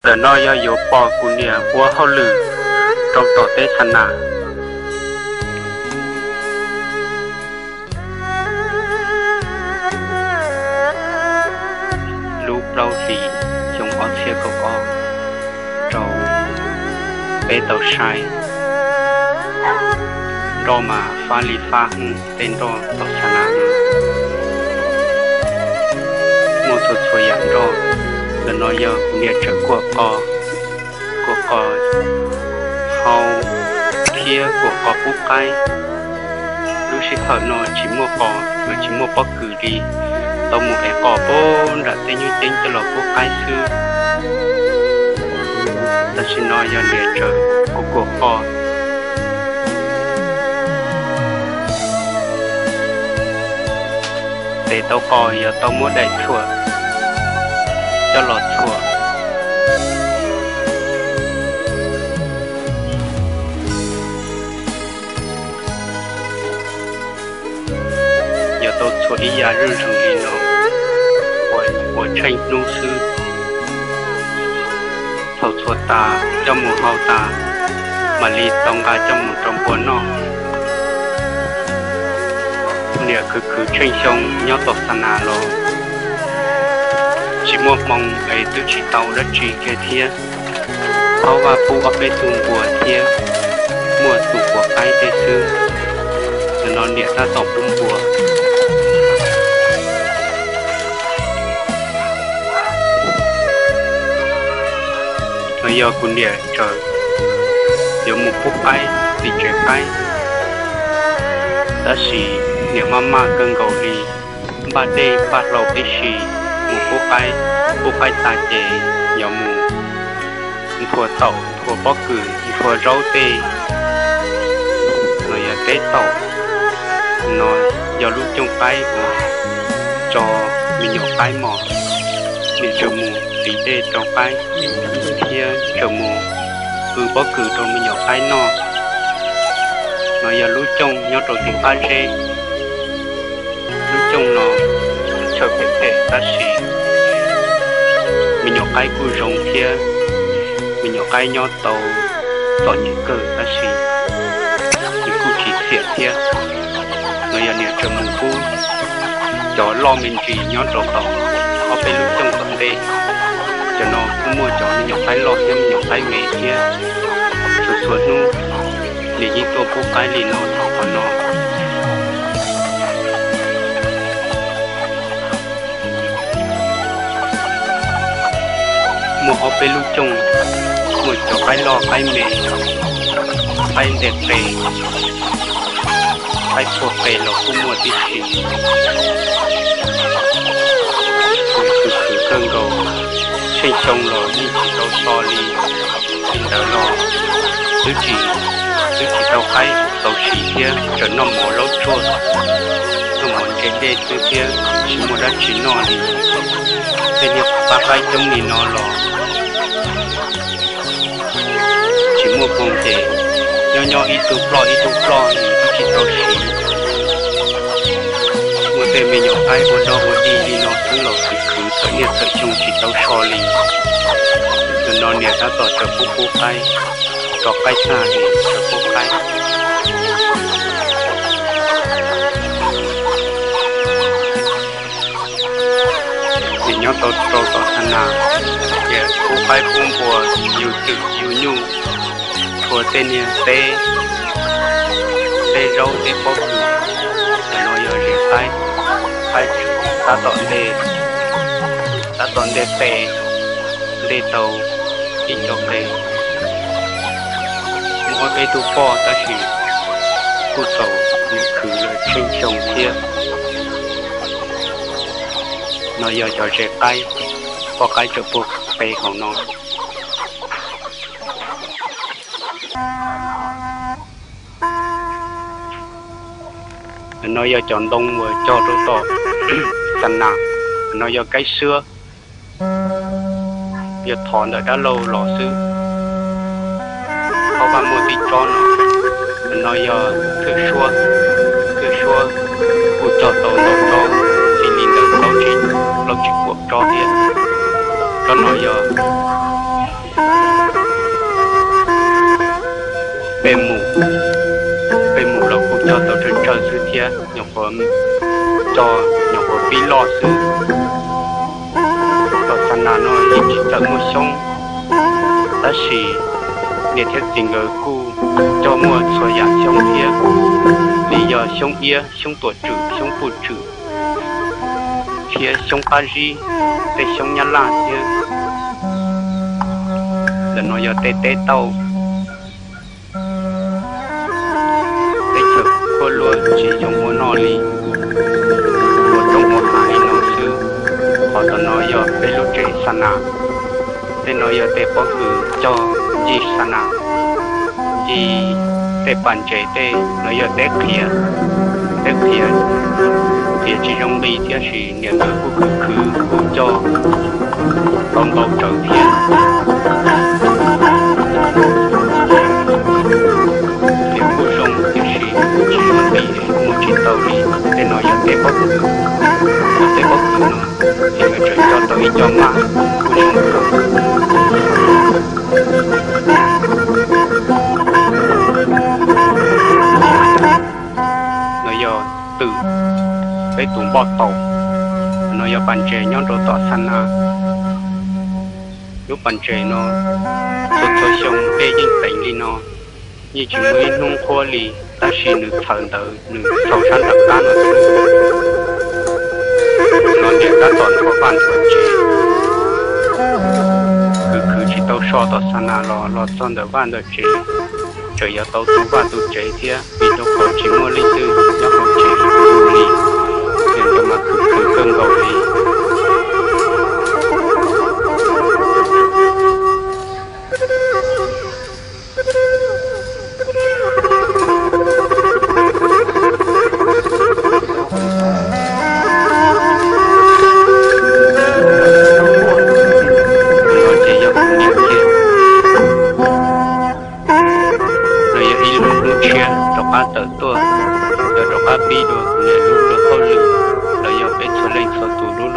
Ntawm no yog yuav pom kuv niam ua hauj lwm rau tom teb xa nas. Lub plaub hlis xyoo ob txhiab kaum ob rau peb tau saib nroj mas fab li fab tej nroj tom xa nas. Muaj txhua txhua yam nroj. Ntawm no yog kuv niam tseem kuam qos, kuam qos hau thiab kuam qos pub qaib. Lub sij hawm no tsis muaj qos los tsis muaj pob kws li, tau mus ev qos puag nram tej nyuj ceeb coj los pub qaib xwb. Tam sim no yog niam tseem kuam kuam qos. Tes tau qos yog tau muab daim txhuam coj los txhuam. Yog tau txhuam ib yam zuj zus li no ua tsheej hnub xwb. Thaum txhuam tas coj mus hau tas, mam li tau nqa coj mus rau npua noj. Niam khwv khwv tsheej xyoo nyob tom xa nas los tsis muaj hmoo es twb tsis tau dab tsi kiag thiab. Thaub vaj pub ob peb tug npua thiab muaj tus quav qaib tej xwb. Ntawm no niam tab tom pub npua. No yog kuv niam tseem yuav mus pub qaib tim tsev qaib, tab sis niam maj maj kawg nkaus li, npaj dej npaj hlau tib si mus pub qaib. Pub qaib tas ces yuav mus nthua taum nthua pob kws nthua zaub tej. No yog teb taum, no yog lub cooj qaib uas tso me nyuam qaib mos. Niam tseem mus tiv dej rau qaib thiab tseem mus pw pob kws rau me nyuam qaib noj. No yog lub cooj nyob rau tim qab zeb. Lub cooj no chaw phem phem tab sis me nyuam qaib kuj zoo thiab. Me nyuam qaib nyob tau txom nyem kawg tab sis nws kuj tsis xiam thiab. No yog niam tseem mus pub cov loj me ntsis nyob rau tom ob peb lub cooj tom ntej. Cov no kuj muaj cov me nyuam qaib loj thiab me nyuam qaib me thiab. Txhua txhua hnub niam yeej tuaj pub qaib li no rau qhov no. Muaj ob peb lub cooj, muaj cov qaib loj qaib me, qaib nteg qe, qaib puag qe los kuj muaj tib si. Khwv khwv kawg nkaus, tsheej xyoo los yeej tsis tau so li. Li ntawd los twb tsis, twb tsis tau qaib txaus siv thiab, tseem noj mov zaub tsuag, noj mov ntse dej xwb thiab tsis muaj dab tsi noj li. Tej niag pab qaib coob li no los tsis muaj hmoo ces nyob nyob ib tug ploj ib tug ploj nws twb tsis tau siv. Muaj tej me nyuam qaib ua dog ua dig li no xwb los khwv khwv txhawm niaj txhawm xyoo tsis tau so li. Ntawm no niam tab tom raws pub pub qaib, rov qaib tag es raws pub qaib. Ces nyob tau rau tom xa nas, ces pub qaib pub npua, yug twm yug nyuj, rhuav tej niag teb, teb zaub teb pob kws. Ntawm no yog zes qaib, qaib tab tom ntej, tab tom ntej qe, ntej tau ib co qe. Muaj ob peb tug poj tab sis kuj txaus khwv lawm tsheej xyoo thiab. No yog cov zes qaib, poj qaib tseem puag qe hauv no. Ntawm no yog cov ntoo uas cog rau tom xa nas. Ntawm no yog kaib swab, yog thov ntawm dab laug los xwb. Thaub vaj muaj tib tsob no. Ntawm no yog thwm suab, thwm suab kuj cog tau ntau tsob, txij li ntawm plaub tsib puas tsob thiab. Tsob no yog Coj nyuam qhuav pib loj xwb. Tom xa nas no yeej tsis txawm muaj xyoob, tab sis niam thiab txiv nkawd kuj coj muaj txhua yam xyoob thiab, li yog xyoob iab, xyoob tuam tswm, xyoob puj tswm, thiab xyoob qab zib, tej xyoob nyab laj thiab. Ntawm no yog tej teb tauj, teb chaws kuj luaj tsis yooj muaj noj li, ua roob ua hav li no xwb. Qhov tom no yog peb lub tsev xa nas, tej no yog tej pob kws cog ncig xa nas, ncig tej pas ntses tej. No yog teb qhiav, teb qhiav, qhiav tsis zoo nqi thiab sis niam nkawd kuj khwv khwv kuj cog tau ntau tsawv thiab. Qhiav kuj zoo tiam sis tsis zoo nqi, muag tsis tau li. Tej no yog teb pob kws, yog teb pob kws no ces nkawd tseem cog tau ib co maj kuj zoo kawg. No yog twm, peb tus npoj taus. No yog pas ntses nyob rau tom xa nas. Lub pas ntses no txhua txhua xyoo peb yeej teev li no, yeej tsis muaj ib hnub qhuav li, tab sis nws txhawv ntawd nws txhaum sab nram qab no xwb. Los ntiam tab tom nthuav vaj nthuav tsev, khwv khwv tsis tau so tom xa nas los los txog ntawm vaj ntawm tsev, tseem yuav tau tu vaj tu tsev thiab vim rau qhov tsis muaj leej twg nyob hauv tsev tu li, ces nkawd mas khwv khwv kawg nkaus li. No ces yog kuv niam kiag. No yog ib lub hnub tshiab rov qab tawm tuaj, yog rov qab pib dua kuv niam lub luag hauj lwm, los yog peb txhua leej txhua tus lub